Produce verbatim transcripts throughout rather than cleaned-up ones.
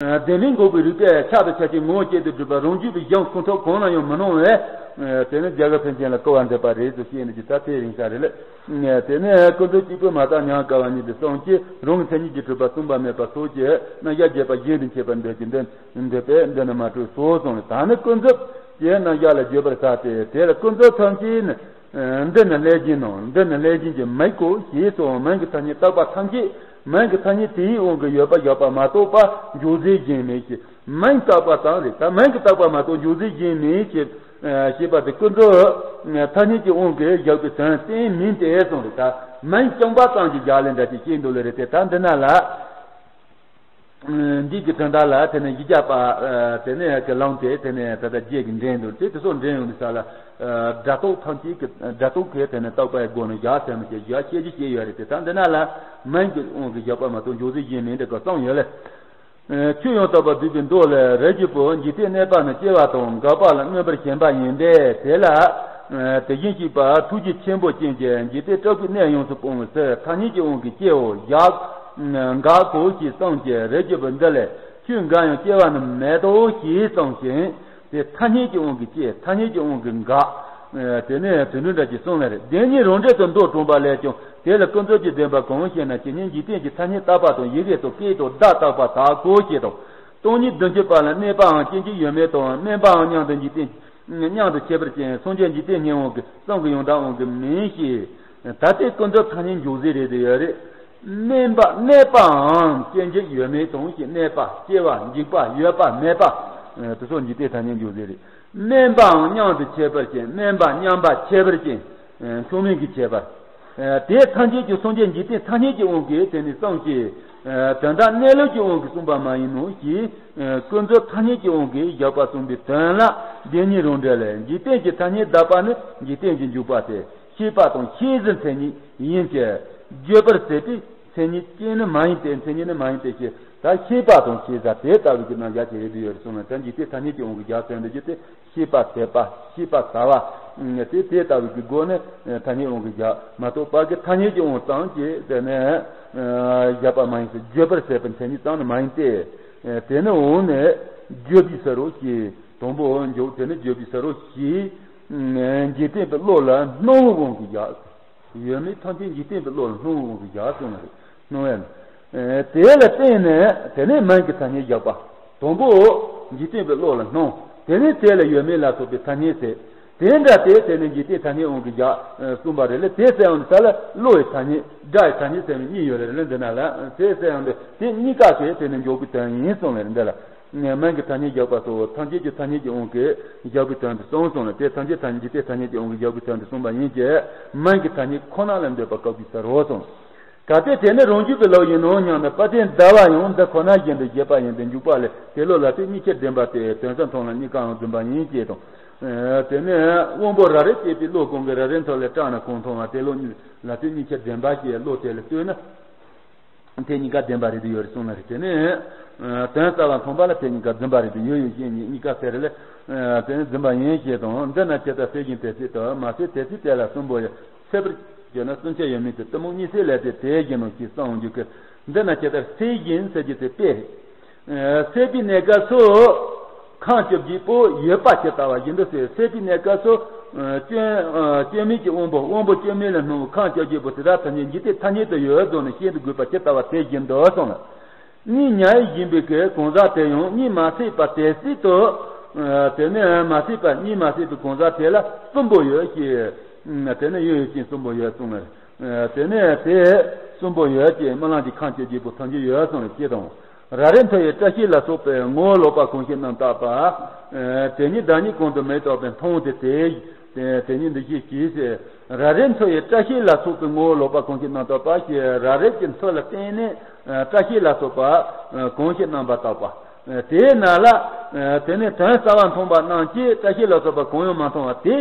བདེན་མིན་འགོག་པའི་རིགས་པས་ཁྱབ་ཏུ་ཁྱབ་ཀྱི་ངོ་བོ་གཅིག་ཏུ་གྲུབ་པ་རང་རྒྱུད་པའི་གཞན་ཀུན་རྟོག་གང་ལ་ཡང་མི་སྣང་བས། དེ་ནི་རྒྱ་གར་ཕན་ཆད་ལ་སྐུར་བ་འདེབས་པ་རེད་ཟེར་བཤད་ནས་ཀྱི་ད་དེ་རིང་ས་རེད་ལ། དེ་ནི་ཀུན་རྫོབ་གཅིག་པུ་མ་དག་མྱང་འགལ་བ་ཉིད་དུ་གསུངས་ཀྱི་རང་གི་མཚན་ཉིད་ཀྱིས་གྲུབ་པ་གསུངས་པ་མེད་པ་སོགས་ཀྱི་རྣམ་གཞག་རྒྱས་པ་གཞན་དུ་འཆད་པར་འདོད་ཀྱི་འདོད་འདོད་པས་འདི་ནི་མ་གྲུབ་སོགས་གསུངས་ལ། ད་ནི་ཀུན་རྫོབ་ཀྱི་རྣམ་གཞག་ལ་བརྗོད་པར་བྱ་སྟེ། དེ་ལ་ཀུན་རྫོབ་ཐམས་ཅད་ནི། འདི་ནི་ལྷས་བྱིན་ནོ། འདི་ནི་ལྷས་བྱིན་གྱི་མིང་གོ་ཞེས་སོགས་མིང་གི་ཐ་སྙད་བཏགས་པ་ཐམས་ཅད་མིང་གི་ཐ་སྙད་དེའི་དབང་གིས་ཡོད་པ་ཡོད་པ་མ་རྟོགས་པ་འཇོག་རྫས་གཞན་མེད་ཅེས། མིང་བཏགས་པ་ཙམ་རེད། ད་མིང་གིས་བཏགས་པ་མ་གཏོགས་འཇོག་རྫས་གཞན་མེད་ཅེས་ཞེས་པ་དེ་ཀུན་རྫོབ་ཐ་སྙད་ཀྱི་དབང་གིས་བཞག་པའི་དོན་གཏན་མིན་ཏེ་གསུངས་རེད། ད་མིང་རྐྱང་པ་ཙམ་གྱི་རྒྱག་ལེན་འདྲ་ཅིག་བྱེད་འདུག་ལེ་རེད་དེ། ད་འདི་ན་ལ། འདི་གི་དོན་དག་ལ་དེ་ནས་བཞི་བརྒྱ་པ། དེ་ནས་ཀྱི་ལམ་དེ་དེ་ནས་ད་ལྟ་རྗེས་ཀྱི་འདྲེན་འདུག་དེ་དེ་ཚོ་འདྲེན་ཡོང་དུས་ས་ལ། སྒྲ་རྟོག་ཐམས་ཅད་ཀྱི་སྒྲ་རྟོག་གི་དེ་ནས་རྟོག་པའི་སྒོ་ནས་བཞག་ཟེར་མི་བྱེད་བཞག་བཤད་རྒྱུ་བཤད་ཡོད་རེད་དེ། ད་འདི་ན་ལ་མིང་གི་དབང་གིས་བཞག་པ་མ་གཏོགས་འཇོག་རྫས་གཞན་མིན་འདྲ་ག་གསུངས་ཡོད་ལེ། ཆོས་ཡང་དག་པར་བསྡུས་པའི་མདོ་ལས། རིགས་ཀྱི་བུ། འཇིག་རྟེན་གནས་པ་ནི་སྐྱེ་བ་དང་འགག་པ་ལ་མངོན་པར་ཞེན་པ་ཡིན་པས། དེ་ལ་དེ་བཞིན་གཤེགས་པ་ཐུགས་རྗེ་ཆེན་པོ་ཅན་གྱིས་འཇིག་རྟེན་སྐྲག་པའི་གནས་ཡོངས་སུ་སྤོང་བའི་ཚེ་ཐ་སྙད་ཀྱི་དབང་གིས་སྐྱེའོ་བཞག་འགག་གོ་ཞེས་གསུངས་ཀྱི། རིགས་ཀྱི་བུ། འདི་ལས་ཆོས་འགའ་ཡང་སྐྱེ་བ་ནི་མེད་དོ་ཞེས་གསུངས་ཤིང་། དེ་ཐ་སྙད་ཀྱི་དབང་གིས་སྐྱེ། ཐ་སྙད་ཀྱི་དབང་གིས་འགག་དེ་ནས་དོན་འགྲུབ་འདྲ་ཅིག་གསུངས་ལ་རེད། བདེན་གཉིས་རང་འགྲེལ་དུ་མདོ་དྲངས་པ་ལས་ཀྱང་དེ་ལ་ཀུན་རྫོབ་ཀྱི་བདེན་པ་གང་ཞེ་ན། ཇི་སྙེད་འཇིག་རྟེན་གྱི་ཐ་སྙད་བཏགས་པ་དང་ཡི་གེ་དང་སྐད་དང་བརྡ་བཏགས་པ་དག་གོ་ཞེས་དང་། སྟོང་ཉིད་བདུན་ཅུ་པ་ལ་གནས་པའང་སྐྱེ་འཇིག་ཡོད་མེད་དང་དམན་པའང་མཉམ་དུ་འཇིག་རྟེན་མཉམ་དུ་ཁྱད་པར་ཅན། སངས་རྒྱས་འཇིག་རྟེན་གཉིས་དབང་གིས་གསུམ་གྱི་ཡང་དག་དབང་གིས་མིན་ཞེས། ད་ལྟའི་ཀུན་རྫོབ་ཐ་སྙད་འཇོག་རྫས་རེད་དེ་ཡོད་རེད། དམན་པ་གནས་པའང་སྐྱེ་འཇིག་ཡོད་མེད་དང་ཞེས། གནས་པ་སྐྱེ་བ་འཇིག་པ་ཡོད་པ་མེད་པ། དེ་ཚོ་འཇིག་རྟེན་ཐ་སྙད་འཇོག་རྫས་རེད། དམན་པའང་མཉམ་དུ་ཁྱད་པར་ཅན། དམན་པ་མཉམ་པ་ཁྱད་པར་ཅན། མཚུངས་མེད་ཀྱི་ཁྱད་པར། དེ་ཐམས་ཅད་ཀྱི་སངས་རྒྱས་འཇིག་རྟེན་ཐ་སྙད་ཀྱི་དབང་གིས་དེ་ནི་གསུངས་ཀྱི། དོན་དག་གནས་ལུགས་ཀྱི་དབང་གིས་གསུངས་པ་མ་ཡིན་ནོ་ཞེས། ཀུན་རྫོབ་ཐ་སྙད་ཀྱི་དབང་གིས་བཞག་པ་གསུངས་པའི་དོན་ལ་བདེན་གཉིས་རང་འགྲེལ་ལས། འཇིག་རྟེན་གྱི་ཐ་སྙད་གདགས་པ་ནི་འཇིག་རྟེན་གྱི་འཇུག་པ་སྟེ། ཤེས་པ་དང་ཤེས་བཞིན་མཚན་ཉིད་ཡིན་གྱི། བརྗོད་པར་ཟད་པའི་མཚན་ཉིད་ཅན་ནི་མ་ཡིན་ཏེ། མཚན་ཉིད་ནི་མ་ཡིན་ཏེ་ཞེས། ད་ཤེས་པ་དང་ཤེས་བྱ་དེ་ལྟ་བུའི་གི་རྣམ་གཞག་ཅིག་རེད་འདུག་ཡོད་རེད་གསུངས་ལ། ད་འཇིག་རྟེན་ཐ་སྙད་ཀྱི་དབང་གིས་བཞག་ཟེར་འདུག་རྒྱུ་དེ་ཤེས་པ་ཟད་པ། ཤེས་པ་ཟད་པ། དེ་དེ་ལྟ་བུའི་གི་སྒོ་ནས་ཐ་སྙད་དབང་གིས་བཞག་མ་གཏོགས་པ་གི་ཐ་སྙད་ཀྱི་དབང་ཙམ་གྱིས་དེ་ནས་བཞག་པ་མ་ཡིན་ཟེར། བརྗོད་པར་ཟད་པའི་མཚན་ཉིད་ཙམ་ནི་མ་ཡིན་ཏེ། དེ་ནི་འོང་ནས་བརྗོད་པའི་ས་རོ་ཞེས་དང་པོ་འཇོག་དེ་ནི་བརྗོད་པའི་ས་རོ་ཞེས་འཇིག་རྟེན་པའི་བློ་ལ་སྣང་བའི་དབང་གིས་བཞག་ཡོད་མེད་ཐམས་ཅད་འཇིག་རྟེན་པའི་བློ་ལ་སྣང་བའི་དབང་གིས་བཞག་གསུངས་པ་རེད། སྣང་བས་ན། དེ་ལ་བརྟེན་ནས་དེ་ནས་མིང་གི་ཐ་སྙད་བཞག་པ། དང་པོ་འཇིག་རྟེན་པའི་བློ་ལ་སྣང་། དེ་ནས་དེ་ལ་ཡོད་མེད་ལ་སོགས་པའི་ཐ་སྙད་ཟེར། དེ་འདྲ་དེ་དེ་ནས་འཇིག་རྟེན་ཐ་སྙད་དབང་གིས་བཞག་གསུངས་པ་རེད་ལ། དེ་ཟེར་ཡང་ས་ལ་བློ་ཡི་ཐ་སྙད། སྒྲ་ཡི་ཐ་སྙད་ཟེར་ནས་གཉིས་ཡོད་རེད་ལ། འདི་ན་ལ་དེ་ཟེར་ཡང་དེ་དེ་གཉིས་ཀ་གི་དེ་ནས་འཇོག་པའི་དོན་ཡིན་གསུངས་ལ་རེད། འདི་ལ། མིང་གི་ཐ་སྙད་བཞག་པ་སོགས་ཐམས་ཅད་ཀྱི་ཐ་སྙད་ཀྱི་དབང་གིས་བཞག་པའི་དོན་དུ་གསུངས་སོང་ལ། དེ་ཐམས་ཅད་ཐ་སྙད་ཀྱི་དེ་ཐ་སྙད་ཀྱི་དབང་གིས་བཞག་པའི་དོན་དུ་གསུངས་པ་ཡིན་གྱི། མིང་གི་ཐ་སྙད་ཁོ་ན་ལ་འདོད་པ་སྐབས་ཀྱི་ས་རོ་གསུངས། གལ་ཏེ་དེ་ནི་རང་རྒྱུད་པའི་ལུགས་ཡིན་ནོ་སྙམ་ན། དཔལ་ལྡན་ཟླ་བ་ཡང་འདི་ཁོ་ན་བཞིན་དུ་བཞེད་པ་ཡིན་ཏེ། འཇུག་པ་ལས། དེ་བློ་ལ་ལྟོས་གཉིས་ཆར་བདེན་པ་སྟེ། དོན་སུ་མཐོང་ལ་གཉིས་ཀའང་རྫུན་པ་ཡིན་ཞེས་དང་། དེ་ནི་དབང་པོ་རབ་རིབ་སྐྱེས་པའི་བློ་གང་གིས་རབ་རིབ་མཐོ་ལས་སྐྲག་ན་གང་མཐོང་བ། དེ་བློ་ལ་ལྟོས་གཉིས་ཆར་བདེན་པ་ཞེས་བློ་དེ་ལ་ལྟོས་ན། དེ་གཉིས་ཀ་བདེན་པ་རེད་དུ་ཡོད་རེད་གསུངས་ལ་རེད། དེ་ནས་དོན་རྩ་བ་མཐོང་པ་ལ་དེ་གཉིས་ཀ་རྫུན་པ་རེད་དུ་ཡོད་ཡོད་ཞེས་གཉིས་ཀ་ཟེར་ལ། དེ་ནི་རྫུན་པ་ཡིན་ཞེས་དང་། འདི་ན་ཇི་ལྟར་གསལ་ཞིང་དེ་སྲིད་དུ། མ་གསལ་དེ་སྲིད་དེ་ལ་གསུམ་པོ་ཡོད། གསལ་བར་བརྗོད་ན་གསུམ་ཆར་ཡོད་མིན་ཏེ། གཏི་མུག་གཉིད་སད་ལས་ཏེ་དེ་བཞིན་ནོ་ཞེས་གསུངས་འཇུག་གི། འདི་ན་ཇི་ལྟར་གསལ་ཞིང་ཟེར་རྒྱུ་དེ་དཔེ་རེད། གསལ་བའི་གནས་སྐབས་སུ། ཁམས་བཅོ་བརྒྱད་པོ་ཡོད་པ་ཇི་ལྟ་བ་བཞིན་དུ་ཟེར། གསལ་བའི་གནས་སྐབས་སུ། སྐྱོན་སྐྱོན་མེད་ཀྱི་དབང་པོ། དབང་པོ་སྐྱོན་མེད་ལ་སྣང་བའི་ཁམས་བཅོ་བརྒྱད་པོ་དེ་དག་ཐམས་ཅད་འཇིག་རྟེན་ཐ་སྙད་དུ་ཡོད་དོ་ནི་ཤེས་དུ་དགོས་པ་ཇི་ལྟ་བ་དེ་བཞིན་དུ་གསུངས་ལ། གཉིད་ཉལ་བཞིན་པའི་གི་གང་ཟག་དེ་ཡང་གཉིད་མ་སད་པ་དེ་སྲིད་དུ། དེ་ནས་མ་སད་པ་གཉིད་མ་སད་པའི་གང་ཟག་དེ་ལ་གསུམ་པོ་ཡོད་ཅེས། དེ་ནས་ཡོད་ཡོད་ཅེས་གསུམ་པོ་ཡོད་གསུངས་ལ། དེ་ནས་དེ་གསུམ་པོ་ཡོད་ཅེས་རྨི་ལམ་གྱི་ཁམས་བཅོ་བརྒྱད་པོ་ཐམས་ཅད་ཡོད་གསུངས་ལ་ཅེས་དང་། རབ་རིབ་མཐོ་ཡི་བཀྲ་ཤིས་ལ་སོགས་པའི་ངོ་བོ་ལོག་པ་གང་ཞིག་རྣམ་བཏགས་པ། དེ་ཉིད་བདག་ཉིད་གང་དུ་མེད་རྟོགས་པའི་མཐོང་དེ་དེ། དེ་ཉིད་འདུ་ཤེས་ཀྱིས། རབ་རིབ་མཐོ་ཡི་བཀྲ་ཤིས་ལ་སོགས་པའི་ངོ་བོ་ལོག་པ་གང་ཞིག་རྣམ་བཏགས་པ་ཞེས། རབ་རིབ་ཀྱི་མཐོ་ལ་བརྟེན་ནས་བཀྲ་ཤིས་ལ་སོགས་པ་གང་ཞིག་རྣམ་པར་བཏགས་པ། དེས་ན་ལ། དེ་ནས་དོན་རྩ་བ་མཐོང་བ་རྣམས་ཀྱིས་བཀྲ་ཤིས་ལ་སོགས་པ་གང་ཡང་མ་མཐོང་བ་དེ།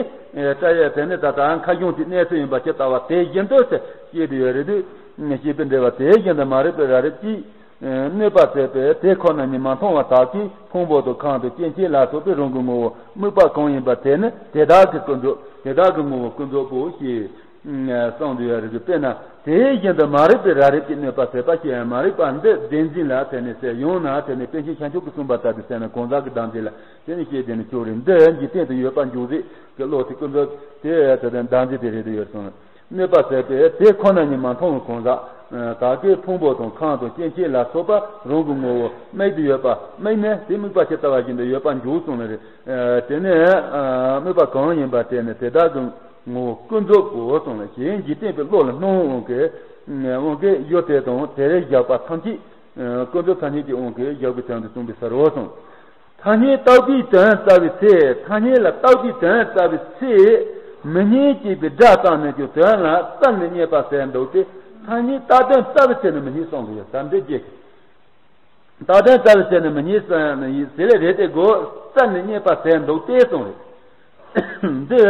བཀྲ་ཤིས་དེ་ནི་ད་ལྟ་མཁའ་གཞུང་དེའི་གནས་ཚུལ་ཡིན་པ་ཇི་ལྟ་བ་དེ་བཞིན་དུ་ཟེར་བཤད་དུ་ཡོད་རེད་དུས། ཞེས་པའི་འགྲེལ་པ་དེ་བཞིན་དུ་མ་རིག་པའི་རབ་རིབ་ཀྱིས། གནོད་པ་བྱས་པས་དེ་ཁོ་ན་ཉིད་མ་མཐོང་བ་དག་གིས་ཕུང་པོ་དང་ཁམས་དང་སྐྱེ་མཆེད་ལ་སོགས་པའི་རང་གི་ངོ་བོ་དམིགས་པ་གང་ཡིན་པ་དེ་ནི་དེ་དག་གི་ཀུན་རྫོབ། དེ་དག་གི་ངོ་བོ་ཀུན་རྫོབ་པོ་ཞེས་ གསུངས་འདུག་ཡོད་རེད། དཔེར་ན་དེ་བཞིན་དུ་མ་རིག་པའི་རབ་རིབ་ཀྱི་གནོད་པ་ཟད་པ་ཞེས་ཡང་མ་རིག་པ་འདི་བདེན་འཛིན་ལ་བརྟེན་ནས་ཟེར། ཡང་ན་དེ་ནི་པཎ་ཆེན་ཤཱཀྱ་ཐུབ་པ་ལྟ་བུ་ཟེར་ན་གང་ཟག་གི་བདག་འཛིན་ལ་བརྟེན་ནས་བཤད་དེ་ནི་ཆོག་རེད། འདི་འཇིག་རྟེན་དུ་ཡོད་པ་འཇོག་ཟེར་གྱི་བློ་དེ་ཀུན་རྫོབ་དེ་དེ་བདག་འཛིན་དེ་རེད་དུ་ཡོད་གསུངས། གནོད་པ་ཟད་པས་དེ་ཁོ་ན་ཉིད་མ་མཐོང་བའི་གང་ཟག་བདག་གི་ཕུང་པོ་དང་ཁམས་དང་སྐྱེ་མཆེད་ལ་སོགས་པ་རང་གི་ངོ་བོ་དམིགས་ཏེ་ཡོད་པ་དམིགས་ནས་དེ་དམིགས་པ་ཇི་ལྟ་བ་བཞིན་དུ་ཡོད་པར་འཇོག་གསུངས་ནི་རེད། དེ་ནས་དམིགས་པ་གང་ཡིན་པ་དེ་ནི་དེ་དག་གི་ངོ་བོ་ཀུན་རྫོབ་པོ་གསུངས་ལ། གཞན་འཇིག་རྟེན་པའི་བློ་ལ་སྣང་དབང་གིས་དབང་གིས་གཞི་དེ་དང་དེར་བཞག་པ་ཐམས་ཅད་ཀུན་རྫོབ་ཐ་སྙད་ཀྱི་དབང་གིས་བཞག་པའི་དོན་དུ་གསུངས་པའི་ཕྱིར་རོ་གསུངས། ཐ་སྙད་བཏགས་པའི་དོན་རྩ་བའི་ཚེ། ཐ་སྙད་ལ་བཏགས་པའི་དོན་རྩ་བའི་ཚེ། མི་སྙན་ཅེས་པའི་སྒྲ་བཏགས་ནས་ཀྱང་དོན་ལ་རྩ་ནས་སྙད་པ་ཟད་འདུག་སྟེ། ཐ་སྙད་བཏགས་དོན་རྩ་བའི་ཚེ་ནི་མི་སྙན་གསུངས་འདུག་ཡ། ད་འདི་རྗེས་བཏགས་དོན་རྩ་བའི་ཚེ་ནི་མི་སྙན་གསུངས་ཡ་ནི་ཡིན་ཟེར་ལེ་རེད་དེ་གོ། རྩ་ནས་སྙད་པ་ཟད་འདུག་སྟེ་གསུངས་རེད། འདི་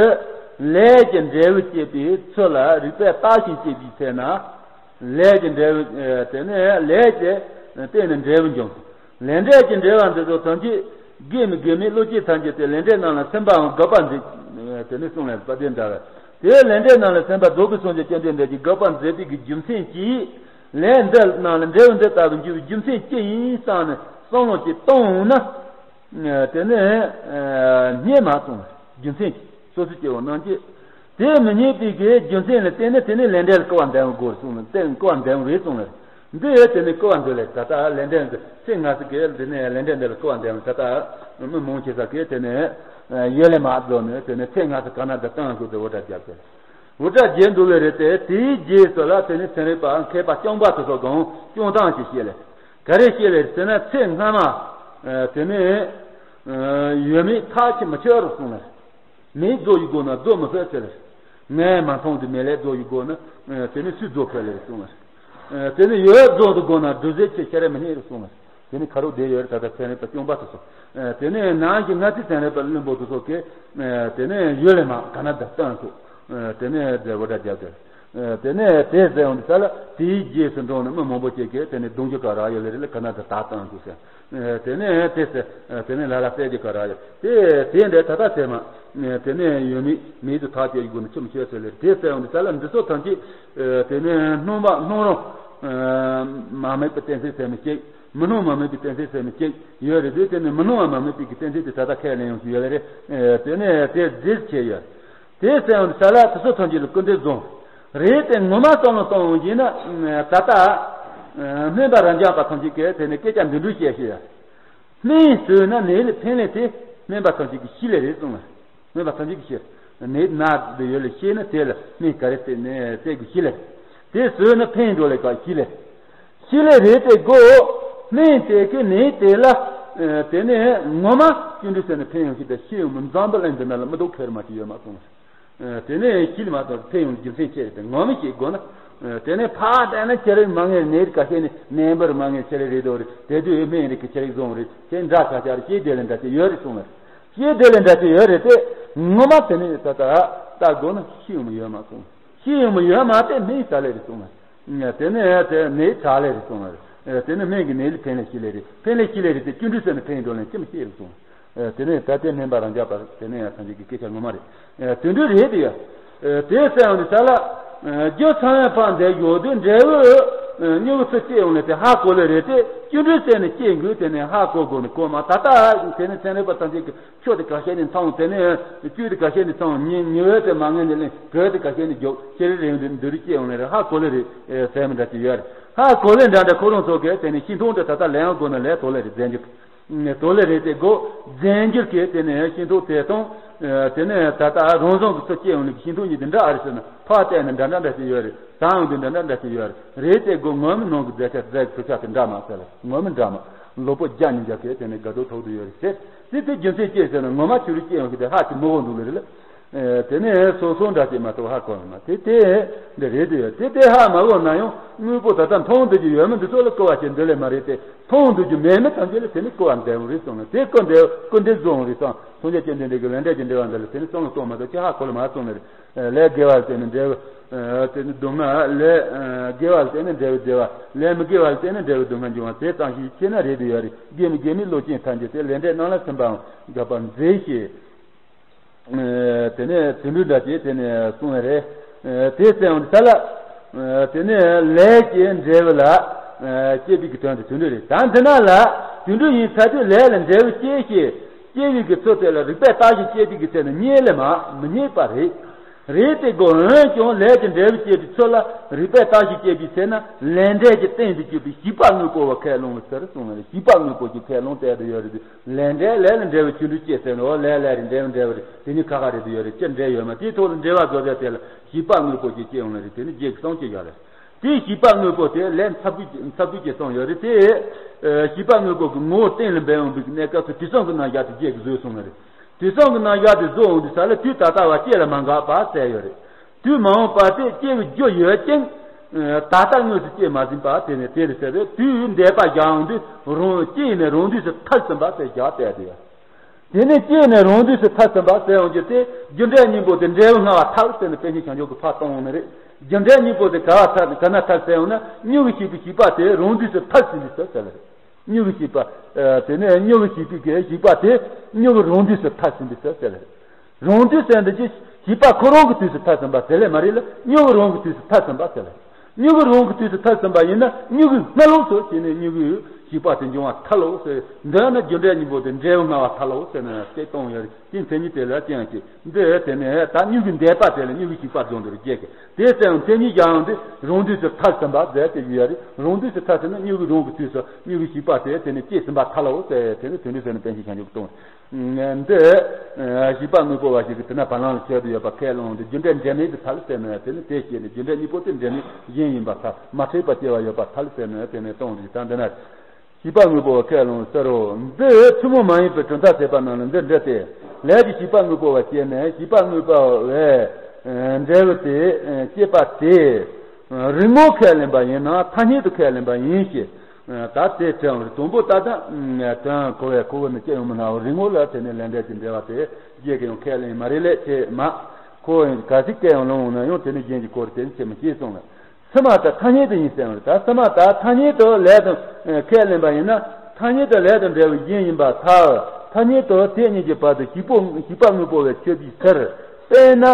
ལས་ཀྱི་འབྲས་བུ་སྐྱེད་པའི་ཚུལ་ལ་རིགས་པས་བརྟགས་ཤིང་དཔྱད་པའི་ཚེ་ན། ལས་ཀྱི་འབྲས་བུ་དེ་ནི་ལས་ཀྱི་སྟེང་ནས་འབྲས་བུ་འབྱུང་། ལས་འབྲས་ཀྱི་འབྲེལ་བ་འདི་ཚོ་ཐམས་ཅད་དགེ་མི་དགེ་མི་བློ་སྐྱེད་ཐམས་ཅད་དེ་ལས་འབྲས་རྣམས་ལ་སེམས་པའང་དགག་པར་མཛད། དེ་ནི་གསུངས་ལས་པ་དེ་འདྲ་བས། དེ་ལས་འབྲས་རྣམས་ལ་སེམས་པ་རྫོགས་པའི་སངས་རྒྱས་བཅོམ་ལྡན་འདས་ཀྱིས་དགག་པར་མཛད་པའི་གི་རྒྱུ་མཚན་གྱིས། ལས་འདི་རྣམས་ལ་འབྲས་བུ་འདི་ལྟ་བུ་འབྱུང་བའི་རྒྱུ་མཚན་ཅི་ཡིན་བསམ་ནས་བསམ་བློ་ཅིག་བཏང་འོང་ན། དེ་ནི་སྙད་མ་གསུངས། རྒྱུ་མཚན་གྱིས་སོ་སོ་སྐྱེ་བོ་རྣམས་ཀྱིས། དེ་མི་སྙན་པའི་གི་རྒྱུ་མཚན་ལ་བརྟེན་ནས་དེ་ནི་ལས་འབྲས་ལ་སྐུར་བ་འདེབས་དགོས་གསུངས་ནས་བརྟེན་སྐུར་བ་འདེབས་རེད་གསུངས་ནས། འདི་ཡོད་དེ་ནི་སྐུར་བ་འདེབས་ལས་ད་ལྟ་ལས་འབྲས་འདི་ཚེ་སྔ་ཕྱི་གི་འདི་ནི་ལས་འབྲས་འདི་ལ་སྐུར་བ་འདེབས་ནས་ད་ལྟ་མི་མང་ཆེ་ས་གི་དེ་ནི་ཡོད་ལས་མ་རྫོགས་ནས་དེ་ནི་ཚེ་སྔ་ཕྱི་ག་ན་འདི་བཏང་དགོས་དེ་འུར་སྒྲ་བརྒྱབ་སྟེ། འུར་སྒྲ་བརྒྱབ་འདུག་ལས་རེད་དེ། དེའི་རྗེས་སུ་ལ་དེ་ནི་ཚན་རིག་པ་མཁས་པ་རྐྱང་པ་དེ་ཚོ་གང་སྐྱོང་སྟངས་ཤིག་བཤད་ལས། ག་རེ་བཤད་ལས་ཟེར་ན་ཚེ་སྔ་མ་དེ་ནི་ཡོད་མེད་ཐག་ཆོད་མི་ཆོད་རུ་སོང་ལས། མེད་རྫོགས་ཡི་སྒོ་ན་རྫོགས་མི་སྲིད་ཟེར། ངས་མ་མཐོང་དུ་མེད་ལས་རྫོགས་ཡི་སྒོ་ན། དེ་ནི་སུས་རྫོགས་ཕེ་ལེ་རེད་གསུངས་ལ། དེ་ནི་ཡོད་རྫོགས་དུ་སྒོ་ན་སྒྲུབ་ཟེར་ཆེ་ཤ་རེ་མི་རྙེད་རུ་གསུངས་ལ། དེ་ནི་ཁ་རོག་བསྡད་ཡོད་རེད། ད་ལྟ་ཚན་རིག་པ་སྐྱོང་པ་དེ་ཚོ། དེ་ནི་ནང་གི་སྔ་ཕྱི་ཚན་རིག་པ་བླུན་པོ་དེ་ཚོ་གིས། དེ་ནི་ཡོད་ལས་མ་ག་ན་ད་སྟོན་ཚུགས། དེ་ནི་འབྲས་བུ་འདྲ་རྒྱབ་དེ། དེ་ནས་དེ་ཟེར་འོང་དུས་ས་ལ་དེའི་རྗེས་སུ་འགྲོ་ནས་མི་མང་པོ་ཅིག་གིས་དེ་ནས་གདུང་རྒྱུད་ཀ་རག་ཡོད་ལེ་རེད་ལ་ག་ན་ད་ད་བཏང་འདུག་ཟེར། དེ་ནས་དེ་ཟེར། དེ་ནས་ལ་ལ་གསལ་རྒྱུད་ཀ་རག་ཡོད་དེ། དེ་འདྲ་ད་ལྟ་ཟེར་མ། དེ་ནས་ཡོད་མེད་མེད་དུ་ཐག་གཅོད་ཀྱི་སྒོ་ནས་ཆུ་མི་ཆོད་ཟེར་ལེ་རེད། དེ་ཟེར་འོང་དུས་ས་ལ་འདི་ཚོ་ཐམས་ཅད་དེ་ནས་སྣང་བ་སྣང་རུང་མ་དམིགས་པའི་གཏན་ཚིགས་ཟེར་མི་གཅིག་མི་སྣང་བ་དམིགས་པའི་གཏན་ཚིགས་ཟེར་མི་གཅིག་ཡོད་རེད་དེ། དེ་ནས་མི་སྣང་བ་མ་དམིགས་པའི་གི་གཏན་ཚིགས་དེ་ད་ལྟ་ཁས་ལེན་ཡོང་གི་ཡོད་ལེ་རེད། དེ་ནས་དེ་རྫས་བྱས་ཡོད། དེ་ཟེར་ཡང་ས་ལ་དེ་ཚོ་ཐམས་ཅད་ལ་སྐུར་འདེབས་བཟུང་། རེད་དེ་ངོ་མ་བསམ་བློ་གཏོང་བ་ཡིན་ན། ད་ལྟ་སྨན་པ་རབ་འབྱམས་པ་ཐམས་ཅད་ཀྱིས་དེ་ནས་སྐད་ཆ་འདི་འདྲ་བཤད་ཤེས་ཡ། སྨན་ཟོས་ན་ནད་ལས་ཕན་ལས་དེ་སྨན་པ་ཐམས་ཅད་ཀྱིས་ཤེས་ལེ་རེད་གསུངས་ལ། སྨན་པ་ཐམས་ཅད་ཀྱིས་ཤེས། ནད་ན་འདི་ཡོད་ལ་ཤེས་ན་དེ་ལ་སྨན་ག་རེ་བསྟེན་ནས་བསྟེན་དགོས་ཤེས་ལེ། དེ་ཟོས་ན་ཕན་འགྲོ་ལེ་ག་ཤེས་ལེ། ཤི་ལེ་རེད་དེ་གོ། སྨན་དེ་གི་ནད་དེ་ལ། དེ་ནས་ངོ་མ་སྐྱོན་འདྲི་ཟེར་ནས་ཕན་ཡོང་ཞིག་དང་ཤི་ཡོང་མི་འཛམ་བུ་གླིང་འདི་ན་ལ་མི་ཐོག་ཁེར་མ་ཞིག་ཡོད་མ་སོང་། དེ་ནས་ཤི་ལ་མ་ཐོག་ཕན་ཡོང་རྒྱུ་མཚན་ཆེ་རེད་དེ་ངོ་མ་ཤེས་དགོས་ན། དེ་ནས་ཕ་དེ་ན་ཁྱེད་རིག་མ་ངེས་ནད་ག་ཤེས་ནས་ནད་འབུར་མ་ངེས་ཁྱེད་རིག་རེད་དོ་རེད་དེ་དུས་སྨན་རིག་གི་ཁྱེད་རིག་བཟུང་རེད་ཁྱེད་འདྲ་ཆ་ཆ་རེད་ཤེས་དེ་ལས་འདྲ་ཅིག་ཡོད་རེད་གསུངས་ལ། ཤེས་དེ་ལས་འདྲ་ཅིག་ཡོད་རེད་དེ། ངོ་མ་དེ་ནས་ད་ལྟ་ལྟ་དགོས་ན་ཤི་ཡོང་མི་ཡོད་མ་སོང་། ཤི་ཡོང་མི་ཡོད་མ་དེ་སྨན་ཟ་ལེ་རེད་གསུངས་ལ། དེ་ནས་དེ་ནད་དྲག་ལེ་རེད་གསུངས་ལ། དེ་ནས་སྨན་གྱི་ནད་ལས་ཕན་ལེ་ཤི་ལེ་རེད། ཕན་ལེ་ཤི་ལེ་རེད་དེ་སྐྱོན་འདྲི་ཟེར་ནས་ཕན་འགྲོ་ལེ་ཅི་མི་ཤེས་རེད་གསུངས། དེ་ནས་ད་ལྟའི་སྨན་པ་རང་རྒྱལ་པ་དེ་ནས་ཡང་ཐམས་ཅད་ཀྱི་སྐད་ཆ་ངོ་མ་རེད། དེ་འདྲ་རེད་དེ་ཡ། དེ་ཟེར་ཡང་ནི་ས་ལ། རྒྱུ་ཚང་བའི་ཕ་འདས་ཡོད་དུས་འབྲས་བུ། སྨྱུ་གུ་ཚུར་སྐྱེས་ཡོང་ལེ་དེ་ཧ་གོ་ལེ་རེད་དེ་སྐྱོན་འདྲི་ཟེར་ནས་སྐྱེས་འགུལ་དེ་ནས་ཧ་གོ་དགོས་ནི་གོ་མ་ད་ལྟ་དེ་ནས་ཚན་རིག་པ་ཐམས་ཅད་ཀྱི། ཆུ་དེ་ག་ཤེད་ནས་འཐུང་དེ་ནས་བཅུད་དེ་ག་ཤེད་ནས་འཐུང་ཉི་ཉི་འོད་དེ་མ་ངན་ནས་ལེན་གོས་དེ་ག་ཤེད་ནས་རྒྱུག་ཤེས་རིག་རིང་དུ་འདི་རིགས་སྐྱེ་ཡོང་ནས་རེད་ཧ་གོ་ལེ་རེད་ཟེར་མི་འདྲ་ཅིག་ཡོད་རེད། ཧ་གོ་ལེ་འདྲ་འདྲ་ཁོ་རང་ཚོ་གས་དེ་ནས་ཤིང་ཐུང་དེ་ད་ལྟ་ལེན་དགོས་ན་ལས་དོ་ལེ་རེད་རྫས་འགྱུར། དོ་ལེ་རེད་དེ་གོ། རྫས་འགྱུར་གས་དེ་ནས་ཤིང་ཐུང་དེ་དང་། དེ་ནས་ད་ལྟ་རང་བཟུང་གི་ཚུར་སྐྱེ་ཡོང་ནས་ཤིང་ཐུང་གཉིས་དེ་འདྲ་ཨ་རེད་ཟེར་ན་ཕར་བལྟས་ན་འདྲ་འདྲ་འདྲ་ཅིག་ཡོད་རེད། ད་ཡང་དེ་འདྲ་འདྲ་འདྲ་ཅིག་ཡོད་རེད་དེ་གོ། ངོ་མ་ནང་གི་རྫས་ཆ་རྫས་ཀྱི་ཚུལ་ཆ་དེ་འདྲ་མ་ཟེར་ལ་ངོ་མ་འདྲ་མ། ལོ་པོ་བརྒྱ་ཉིས་བརྒྱ་གས་དེ་ནས་དགའ་སྡུག་ཐོག་ཏུ་ཡོད་རེད་ཟེར། དེ་དེ་རྒྱུ་མཚན་ཅི་ཟེར་ན་ངོ་མ་ཆུ་རུ་སྐྱེ་ཡོང་གི་དེ་ཧ་ཅིག་མི་འོང་འདུག་ལེ་རེད་ལ། དེ་ནས་སོ་སོ་འདྲ་ཅིག་མ་གཏོགས་ཧ་གོ་མ་དེ་དེ་འདི་རེད་དེ་ཡོད་དེ་དེ་ཧ་མ་གོ་ན་ཡང་དངོས་པོ་ད་ལྟ་མཐོང་འདོད་ཀྱི་ཡོད་མི་འདི་ཚོ་ལ་གོ་བ་ཅན་འདི་ལས་མ་རེད་དེ་མཐོང་འདོད་ཀྱི་མེད་མི་ཐམས་ཅད་ལ་དེ་ནི་གོ་བ་འདེབས་རེད་གསུངས་ནས་དེ་ཀུན་འདེབས་ཀུན་འདེབས་བཟུང་རེད་གསུངས། སངས་རྒྱས་བཅོམ་ལྡན་འདས་ཀྱི་ལས་འབྲས་ཀྱི་འབྲེལ་བ་འདི་ལ་དེ་ནི་བསམ་བློ་གཏོང་མ་གཏོགས་ཅི་ཧ་གོ་ལ་མ་གསུངས་ནས་རེད། ལས་དགེ་བ་ལ་བརྟེན་ནས་འབྲས་བུ། དེ་ནི་སྡུག་བསྔལ་ལས། དགེ་བ་ལ་བརྟེན་ནས་འབྲས་བུ་བདེ་བ། ལས་མི་དགེ་བ་ལ་བརྟེན་ནས་འབྲས་བུ་སྡུག་བསྔལ་འབྱུང་བ་དེ་ཙམ་ཞིག་ཤེས་ན་རེད་དུ་ཡོད་རེད། དགེ་མི་དགེ་མི་བློ་ཅན་ཐམས་ཅད་དེ་ལས་འབྲས་རྣམས་ལ་སེམས་པའང་དགག་པར་མཛད་ཞེས། དེ་ནས་དེ་འདྲ་འདྲ་ཅེས་དེ་ནས་གསུངས་པ་རེད། དེ་ཟེར་ཡང་ད་ལ། དེ་ནས་ལས་ཀྱི་འབྲས་བུ་ལ་སྐྱེས་པའི་གི་དོན་དུ་དུད་འགྲོ་རེད། ད་འདི་ན་ལ་དུད་འགྲོ་ཡིན་ཚ་དུས་ལས་ལ་འབྲས་བུ་སྐྱེ་ཞེས་སྐྱེ་བའི་གི་ཚུལ་དེ་ལ་རིགས་པས་བརྟགས་ཤིང་དཔྱད་པའི་གི་ཚེ་ན་རྙེད་ལས་མ་མི་རྙེད་པ་རེད། རེད་དེ་གོ། འོན་ཀྱང་ལས་ཀྱི་འབྲས་བུ་སྐྱེས་པའི་ཚུལ་ལ་རིགས་པས་བརྟགས་ཤིང་དཔྱད་པའི་ཚེ་ན་ལས་འབྲས་ཀྱི་སྟེང་དུ་གྱུར་པའི་ཤེས་པ་དངོས་པོ་བ་ཁས་བླངས་པའི་ཚུལ་གསུངས་ནས། ཤེས་པ་དངོས་པོ་ཞིག་ཁས་བླངས་བསྡད་དུ་ཡོད་རེད། ལས་འབྲས་ལས་ལ་འབྲས་བུ་ཆུ་འབྲུ་སྐྱེས་ཟེར་ནོ། ལས་ལས་རེད། འབྲས་བུ་འབྲས་བུ་རེད། དེ་གཉིས་ཁ་ཁ་རེད་དུ་ཡོད་རེད། ཅི་འབྲེལ་ཡོད་མ་དེའི་ཐོག་ལ་འབྲེལ་བ་བཟོ་བྱ་དེ་ལ་ཤེས་པ་དངོས་པོ་ཞིག་སྐྱེ་ཡོང་ལ་རེད། དེ་ནི་རྗེས་ཀྱི་གསུང་སྐྱེ་ཡོད་རེད། དེའི་ཤེས་པ་དངོས་པོ་དེ་ལས་འཚབ་འཚུབ་ཀྱི་འཚབ་འཚུབ་ཀྱི་གསུངས་ཡོད་རེད་དེ། ཤེས་པ་དངོས་པོ་གི་ངོ་བོ་གཏན་ལ་འབེབས་ཡོང་བའི་གནས་སྐབས་སུ་དུས་གསུམ་གྱི་རྣམ་གཞག་དེ་རྗེས་ཀྱི་བཟོས་སོང་བ་རེད། དུས་གསུམ་གྱི་རྣམ་གཞག་དེ་བཟོ་འོང་དུས་ས་ལ་དུས་ད་ལྟ་བ་སྐྱེ་ལ་མ་འགགས་པ་ཟེར་ཡོད་རེད། དུས་མ་འོངས་པ་དེ་སྐྱེ་བའི་རྒྱུ་ཡོད་ཀྱང་། ད་ལྟ་དངོས་སུ་སྐྱེ་མ་ཟིན་པ་དེ་ནི་དེ་རེད་ཟེར་བས། དུས་འདས་པ་བཞག་འོང་དུས་རང་སྐྱེ་ནས་རང་དུས་སུ་ཐར་ཟིན་པ་ཟེར་བཞག་བསྡད་དེ། དེ་ནས་སྐྱེས་ནས་རང་དུས་སུ་ཐར་ཟིན་པ་ཟེར་ཡོང་རྒྱུ་དེ། རྒྱུ་འབྲས་གཉིས་པོ་དེ་འབྲས་བུ་སྔ་བ་ཐལ་ཟེར་ནས་དཔེ་ཆ་བྱང་ཆུབ་ཀྱི་ཕར་གཏོང་བ་ནི་རེད། རྒྱུ་འབྲས་གཉིས་པོ་དེ་ག་བ་ཐལ། ག་ན་ཐལ་ཟེར་ཡོང་ན། མྱུ་གུ་ཤེས་པའི་ཤེས་པ་དེ་རང་དུས་སུ་ཐར་ཟིན་པའི་ཚུལ་ཟེར་ལ་རེད། མྱུ་གུ་ཤེས་པ། དེ་ནས་མྱུ་གུ་ཤེས་པའི་གི་ཤེས་པ་དེ་མྱུ་གུ་རང་དུས་སུ་ཐར་ཟིན་པའི་ཚུལ་ཟེར་ལ་རེད། རང་དུས་ཟེར་འདི་ཅི། ཤེས་པ་ཁོ་རང་གི་དུས་སུ་ཐར་ཟིན་པ་ཟེར་ལེ་མ་རེད་ལ། མྱུ་གུ་རང་གི་དུས་སུ་ཐར་ཟིན་པ་ཟེར་ལ་རེད། མྱུ་གུ་རང་གི་དུས་སུ་ཐར་ཟིན་པ་ཡིན་ན། མྱུ་གུ་སྔ་ལོགས་སུ་སྐྱེས་ནས་མྱུ་གུའི་ཤེས་པ་དེ་འབྱུང་བ་ཐལ་ལོ་ཟེར། འདི་ནི་རྒྱུ་འབྲས་གཉིས་པོ་དེ་འབྲས་བུ་སྔ་བ་ཐལ་ལོ་ཟེར་ནས་དེ་གཏོང་ཡོད་རེད། དེ་མཚན་ཉིད་དེ་ལ་ཅི་ཡང་སྐྱེ། འདི་དེ་ནས་ད་མྱུ་གུ་འདས་པ་དེ་ལ་མྱུ་གུ་ཤེས་པ་རྫོགས་འདིར་སྐྱེ་གི། དེ་ཟེར་ཡང་མཚན་ཉིད་བཞག་ཡང་དེ་རང་དུས་སུ་ཐར་ཟིན་པ་ཟེར་དེ་ཡོད་རེད། རང་དུས་སུ་ཐར་ཟིན་ན་མྱུ་གུ་རང་གི་དུས་སུ་མྱུ་གུ་ཤེས་པ་དེ་དེ་ནས་སྐྱེས་ཟིན་པ་ཐལ་ལོ་ཟེར། དེ་ནི་དོན་དུ་ཟེར་ནས་པཎ་ཆེན་བྱང་ཆུབ་ཀྱིས་གཏོང་། འདི། ཤེས་པ་དངོས་པོ་བ་ཞིག་གིས་དེ་ན་བ་ལང་ལ་ཁྱད་དུ་ཡོད་པ་ཁས་བླངས་ཏེ། རྒྱུ་འབྲས་འབྲེལ་མེད་དུ་ཐལ་ཟེར་ནས་དེ་ནི་དེ་སྐྱེས་ནས། རྒྱུ་འབྲས་གཉིས་པོ་དེ་འབྲེལ་མེད་གཞན་ཡིན་པར་ཐལ། མ་འཕྲད་པར་སྐྱེ་བ་ཡོད་པར་ཐལ་ཟེར་ནས་དེ་ནས་གཏོང་དུས། ད་འདི་ན་ཤེས་པ་དངོས་པོ་བ་ཁས་བླངས་ཟེར་རོ། འདི་ཐུན་མོང་མ་ཡིན་པའི་གྲུབ་མཐའ་ཟེར་བ་རྣམས་ལ་འདི་འདྲ་སྟེ། ལས་ཀྱི་ཤེས་པ་དངོས་པོ་བ་སྐྱེས་ནས་ཤེས་པ་དངོས་པོ་བའི་འབྲས་བུ་དེ་སྐྱེས་པ་དེ། རིགས་ངོར་ཁས་ལེན་པ་ཡིན་ན་ཐ་སྙད་དུ་ཁས་ལེན་པ་ཡིན་ཞེས། ད་དེ་དྲན་འོང་། དང་པོ་ད་ལྟ་དོན་གོ་བས་གོ་བ་ནི་སྐྱེ་ཡོང་མི་སྣང་བ། རིགས་ངོ་ལ་དེ་ནས་ལས་འབྲས་ཀྱི་འབྲེལ་བ་དེ་རྗེས་ཀྱི་ཡང་ཁས་ལེན་མ་རེད་ལས་ཆེ་མ། ཁོ་ག་ཟིག་སྐྱེ་ཡང་ལོང་འོང་ན་ཡང་དེ་ནི་གཞན་གྱི་སྐོར་དེ་ནི་ཆེ་མི་སྐྱེ་གསུངས་ལ། ཕྱི་མ་ད་ཐ་སྙད་དུ་ཡིན་ཟེར་བ་རེད། ད་ཕྱི་མ་ད་ཐ་སྙད་དུ་ལས་དང་ཁས་ལེན་པ་ཡིན་ན། ཐ་སྙད་དུ་ལས་དང་འབྲས་བུ་གཞན་ཡིན་པར་ཐལ། ཐ་སྙད་དུ་དེ་གཉིས་ཀྱི་བར་དུ་ཤེས་པོ་ཤེས་པ་དངོས་པོ་བས་ཆོད་པའི་ཕྱིར། དཔེར་ན།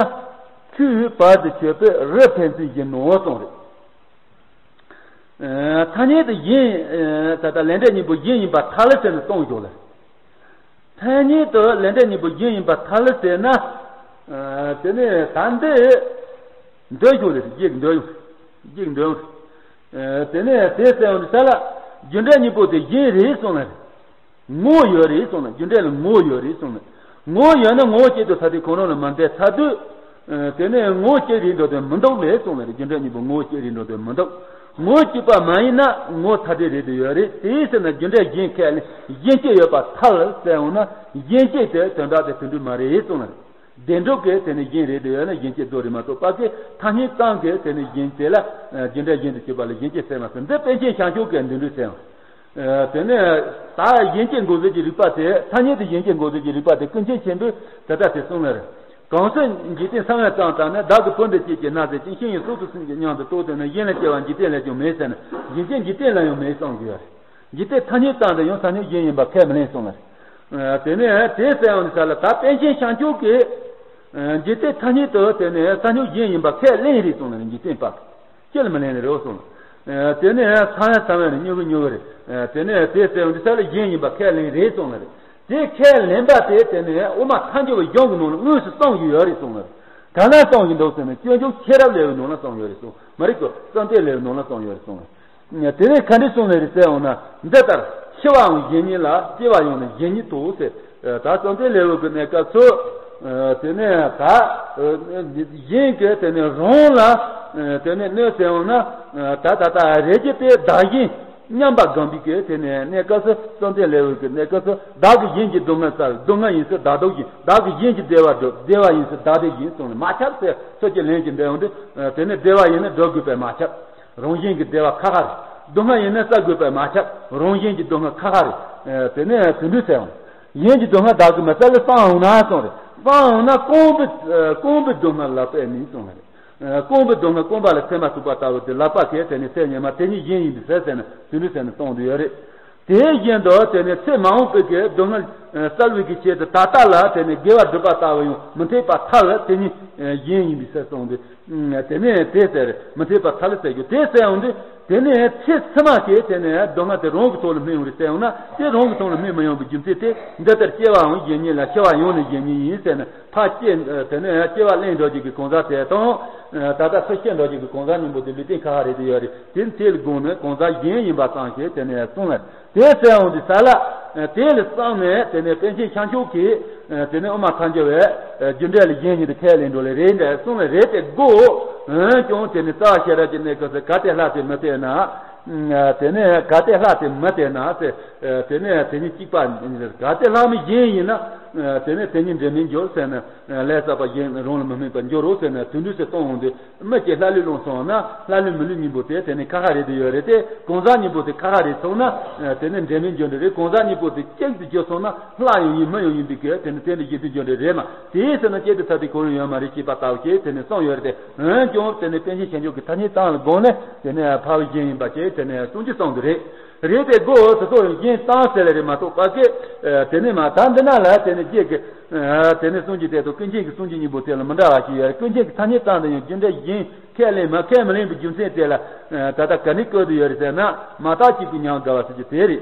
ཆུའི་བར་དུ་ཆོད་པའི་རི་ཕན་ཚུན་བཞིན་ནོ་གསུངས་རེད། ཐ་སྙད་དུ་གཞན། ད་ལྟ་ལས་འབྲས་གཉིས་པོ་གཞན་ཡིན་པར་ཐལ་ཟེར་ནས་གཏོང་ཞོག་ལ། ཐ་སྙད་དུ་ལས་འབྲས་གཉིས་པོ་གཞན་ཡིན་པར་ཐལ་ཟེར་ན། དེ་ནས་ད་འདི་འདོད་ཞོག་ལ་རྗེས་འདོད་ཡོང་། རྗེས་འདོད་ཡོང་། དེ་ནས་དེ་ཟེར་ཡོང་དུས་ས་ལ། རྒྱུ་འབྲས་གཉིས་པོ་དེ་གཞན་རེད་གསུངས་ནས། ངོ་བོ་ཡོད་རེད་གསུངས་ན། རྒྱུ་འབྲས་ལ་ངོ་བོ་ཡོད་རེད་གསུངས་ན། ངོ་བོ་ཡོད་ན་ངོ་བོ་གཅིག་ཏུ་ཐ་དད་ཁོ་རང་ལ་མ་འདས་ཚར་དུས། དེ་ནས་ངོ་བོ་གཅིག་རེད་འགྲོ་དོན་མི་འདུག་ལས་གསུངས་ན། རྒྱུ་འབྲས་གཉིས་པོ་ངོ་བོ་གཅིག་རེད་འགྲོ་དོན་མི་འདུག་ངོ་བོ་གཅིག་པ་མ་ཡིན་ན་ངོ་བོ་ཐ་དད་རེད་དུ་ཡོད་རེད། དེའི་ཕྱིར་ན་རྒྱུ་འབྲས་གཞན་ཁས་ལེན། གཞན་གཅིག་ཡོད་པར་ཐལ་ཟེར་འོང་ན། གཞན་གཅིག་དེ་དོན་དག་དེ་དོན་འགྲུབ་མ་རེད་གསུངས་ན། བདེན་གྲུབ་ཀྱི་དེ་ནི་གཞན་རེད་དུ་ཡོད་ན། གཞན་གཅིག་རྫོགས་རེད་མ་གཏོགས་པ་གི་ཐ་སྙད་ཙམ་གྱི་དེ་ནི་གཞན་དེ་ལ་རྒྱུ་འབྲས་གཞན་དུ་གྱུར་པ་ལ་གཞན་གཅིག་ཟེར་མ་ཟེར། འདི་པཎ་ཆེན་བྱང་ཆུབ་ཀྱི་འདི་འདྲ་ཟེར། དེ་ནས་ད་གཞན་གཅིག་འགོག་བྱེད་ཀྱི་རིགས་པ་དེ། ཐ་སྙད་དུ་གཞན་གཅིག་འགོག་བྱེད་ཀྱི་རིགས་པ་དེ་ཀུན་མཁྱེན་ཆེན་པོས་དེ་ལྟ་སྟེ་གསུངས་ལ། གང་ཕྱིར་འཇིག་རྟེན་ས་བོན་ཙམ་དང་ནི། བདག་གི་བུ་འདི་སྐྱེད་ཅེས་མནར་མཛད་ཅིང་། ཤི་ཡང་སྲོག་ཏུ་སིམ་གྱིས་སྙམ་དུ་རྟོག་དེ་ནི། གཞན་ལ་སྐྱེ་བ་འཇིག་རྟེན་ལས་ཀྱང་མེད་ཟེར་ནས། གཞན་གཅིག་འཇིག་རྟེན་ལ་ཡང་མེད་གསུངས་ཀྱི་ཡོད་རེད། འཇིག་རྟེན་ཐ་སྙད་ཙམ་དུ་ཡང་ས་སྙོམས་གཞན་ཡིན་པ་ཁས་མི་ལེན་གསུངས་ལ། དེ་ནས་དེ་ཟེར་ཡང་ས་ལ་ད་པཎ་ཆེན་བྱང་ཆུབ་ཀྱིས། འཇིག་རྟེན་ཐ་སྙད་དུ་དེ་ནས་ས་སྙོམས་གཞན་ཡིན་པ་ཁས་ལེན་རེད་གསུངས་ལ། འཇིག་རྟེན་པ། ཁས་ལེན་མི་ལེན་ནི་རེད་གསུངས། དེ་ནས་ས་བོན་ས་བོན་ནི་མྱུ་གུ་མྱུ་གུ་རེད། དེ་ནས་དེ་ཟེར་ཡང་འདི་ས་ལ་གཞན་ཡིན་པ་ཁས་ལེན་རེད་གསུངས་ལ་རེད། དེ་ཁས་ལེན་པ་དེ་དེ་ནས་དབུ་མ་ཐལ་འགྱུར་བའི་གཞུང་གི་ནང་ལ་དངོས་སུ་གསུངས་ཀྱི་ཡོད་རེད་གསུངས་ལ་རེད། ག་ན་གསུངས་ཀྱི་འདུག་ཟེར་ན། སྤྱོད་འཇུག་ཤེས་རབ་ལེའུའི་ནང་ལ་གསུངས་ཡོད་རེད་གསུངས། མ་རིག་གི་བཅོམ་ལྡན་ལེའུའི་ནང་ལ་གསུངས་ཡོད་རེད་གསུངས། དེ་ནས་ག་འདྲ་གསུངས་ལེ་རེད་ཟེར་འོང་ན། འདི་ལྟར་ཤི་བའང་གཞན་ཉིད་ལ། སྐྱེ་བ་ཡང་ནི་གཞན་ཉིད་དོ་ཟེར། ད་བཅོམ་ལྡན་ལེའུ་གི་གནས་སྐབས་སུ། དེ་ནས་ད་གཞན་གྱི་དེ་ནས་རང་ལ་དེ་ནས་གནོད་ཟེར་འོང་ན། ད་ད་ད་རེ་རྒྱུ་དེ་བདག་གཞན་མཉམ་པ་སྒོམ་པའི་གི་དེ་ནས་གནས་སྐབས་སུ། བཅོམ་ལྡན་ལེའུ་གི་གནས་སྐབས་སུ། བདག་གིས་གཞན་གྱི་སྡུག་བསྔལ་བསལ། སྡུག་བསྔལ་ཡིན་ཕྱིར་བདག་སྡུག་བཞིན། བདག་གིས་གཞན་གྱི་བདེ་བ་སྒྲུབ། བདེ་བ་ཡིན་ཕྱིར་བདག་བདེ་བཞིན་གསུངས་ནས། མ་ཁྱབ་ཟེར་ཚུལ་གྱིས་ལན་གྱིས་འདི་འོང་དུས། དེ་ནས་བདེ་བ་ཡིན་ན་སྒྲུབ་དགོས་པས་མ་ཁྱབ། རང་གཞན་གྱི་བདེ་བ་ཁ་ཁ་རེད། སྡུག་བསྔལ་ཡིན་ན་བསལ་དགོས་པས་མ་ཁྱབ། རང་གཞན་གྱི་སྡུག་བསྔལ་ཁ་ཁ་རེད། དེ་ནས་དེ་འདྲ་ཟེར་འོང་། གཞན་གྱི་སྡུག་བསྔལ་བདག་གིས་མི་བསལ་ལ་སྤང་འོང་ན་གསུངས་རེད། སྤང་འོང་ན་རྐང་པའི་རྐང་པའི་སྡུག་བསྔལ་ལག་པས་ནི་གསུངས་རེད། རྐང་པའི་སྡུག་བསྔལ་རྐང་པ་ལ་ཚེར་མ་ཟུག་པ་ལྟ་བུ་དེ་ལག་པ་གིས་དེ་ནས་ཚེར་ཉན་མ། དེ་ཉིད་གཞན་ཡིན་པའི་ཕྱིར་ཟེར་ནས་དེ་འདྲ་ཟེར་ནས་གསུངས་འདུག་ཡོད་རེད། དེ་བཞིན་དུ་དེ་ནས་ཚེ་མ་འོངས་པའི་གི་སྡུག་བསྔལ། གསལ་བའི་གི་ཆེད་དུ་ད་ལྟ་ལ་དེ་ནས་དགེ་བ་སྒྲུབ་པ་ལྟ་བུ་ཡང་མི་འཐད་པ་ཐལ་དེ་ཉིད་གཞན་ཡིན་པའི་ཕྱིར་གསུངས་ཏེ། དེ་ནས་དེ་ཟེར་མི་འཐད་པ་ཐལ་ཟེར་རྒྱུ་དེ་ཟེར་ཡོང་དུས། དེ་ནས་ཚེ་ཕྱི་མ་ཞིག་དེ་ནས་སྡུག་བསྔལ་དེ་རང་གི་ཐོག་ལ་སྨིན་ཡོང་རེད་ཟེར་ཡོང་ན། དེ་རང་གི་ཐོག་ལ་སྨིན་མི་ཡོང་གི་རྒྱུ་མཚན་དེ། འདི་ལྟར་སྐྱེ་བའང་གཞན་ཉིད་ལ། ཤི་བ་ཡང་ནི་གཞན་ཉིད་ཡིན་ཟེར་ནས། ཕར་སྐྱེ་དེ་ནས་སྐྱེ་བ་ལེན་འགྲོ་རྒྱུ་གི་གང་ཟག་དེ་དང་། ད་ལྟ་ཚུར་སྐྱེ་འགྲོ་རྒྱུ་གི་གང་ཟག་གཉིས་པོ་དེ་ལུས་རྟེན་ཁ་ཁ་རེད་དུ་ཡོད་རེད། དེ་ཚེ་ལ་དགོངས་ནས་གང་ཟག་གཞན་ཡིན་པ་ཙམ་ཞིག་དེ་ནས་གསུངས་ལ། དེ་ཟེར་འོང་དུས་ས་ལ། དེ་ལ་བསམ་ནས་དེ་ནས་པཎ་ཆེན་ཤཱཀྱ་མཆོག་གིས། དེ་ནས་དབུ་མ་ཐལ་འགྱུར་བའི། རྒྱུ་འབྲས་ལ་གཞན་ཉིད་དུ་ཁས་ལེན་འགྲོ་ལེ་རེད་འདྲ་གསུངས་ལེ་རེད་དེ་གོ། འོན་ཀྱང་དེ་ནི་རྩ་བ་ཤེས་རབ་ཀྱི་གནས་སྐབས་སུ་གལ་ཏེ་ལྷ་དེ་མི་འཐད་ན། དེ་ནས་གལ་ཏེ་ལྷ་དེ་མི་འཐད་ན་ཟེར། དེ་ནས་དེ་ཉིད་གཅིག་པ་གལ་ཏེ་ལྷ་མི་གཞན་ཡིན་ན། དེ་ནས་དེ་ཉིད་འབྲས་མེད་འགྱུར་ཟེར་ན། ལས་བསགས་པ་གཞན་རང་ལ་མི་དམིགས་པར་འགྱུར་རོ་ཟེར་ན། དུད་འགྲོ་ཟེར་གཏོང་འོང་དུས། མི་གཅིག་ལྷ་ལུས་བླངས་སོང་ན་ལྷ་ལུས་མི་ལུས་གཉིས་པོ་དེ་དེ་ནས་ཁ་ཁ་རེད་དུ་ཡོད་རེད་དེ། གང་ཟག་གཉིས་པོ་དེ་ཁ་ཁ་རེད་སོང་ན། དེ་ནས་འབྲས་མེད་འགྱུར་འདི་རེད། གང་ཟག་གཉིས་པོ་དེ་གཅིག་ཏུ་གྱུར་སོང་ན་ལྷ་ཡང་ཡིན་མི་ཡང་ཡིན་པའི་གི་དེ་ནས་དེ་འདྲ་གཞན་དུ་འགྱུར་འདི་རེད་མ། དེའི་ཕྱིར་ན་སྐྱེ་དུས་ཐ་དད་གང་ཡང་ཡོད་མ་རེད་ཅེས་པ་ལྟ་བུ་ཞིག་དེ་ནས་གསུངས་ཡོད་རེད་དེ། འོན་ཀྱང་དེ་ནས་པཎ་ཆེན་ཤཱཀྱ་མཆོག་གི་ཐ་སྙད་སྟངས་ལ་དགོངས་ནས་དེ་ནས་ཕ་བུ་གཞན་ཡིན་པ་ཅེས་དེ་ནས་གསུང་རྒྱུ་གསུངས་འདུག་རེད། རེད་དེ་གོ། དེ་ཚོ་ཡང་གཞན་སྟངས་ཟེར་ལེ་རེད་མ་གཏོགས་པ་གི། དེ་ནས་མ་ད་འདི་ན་ལ་དེ་ནས་རྗེས་ཀྱི། དེ་ནས་གསུང་རྒྱུ་དེ་དང་ཀུན་མཁྱེན་གྱི་གསུང་རྒྱུ་གཉིས་པོ་དེ་ལ་མི་འདྲ་བ་ཞིག་ཡོད་རེད། ཀུན་མཁྱེན་གྱི་ཐ་སྙད་སྟངས་དང་ཡང་རྒྱུ་འབྲས་གཞན་ཁས་ལེན་མ་ཁས་མི་ལེན་པའི་རྒྱུ་མཚན་དེ་ལ། ད་ལྟ་ག་ནས་བཀོད་དུ་ཡོད་རེད་ཟེར་ན། མ་བརྟགས་གཅིག་པུས་ཉམས་དགའ་བ་ཟེར་རྒྱུ་དེ་རེད།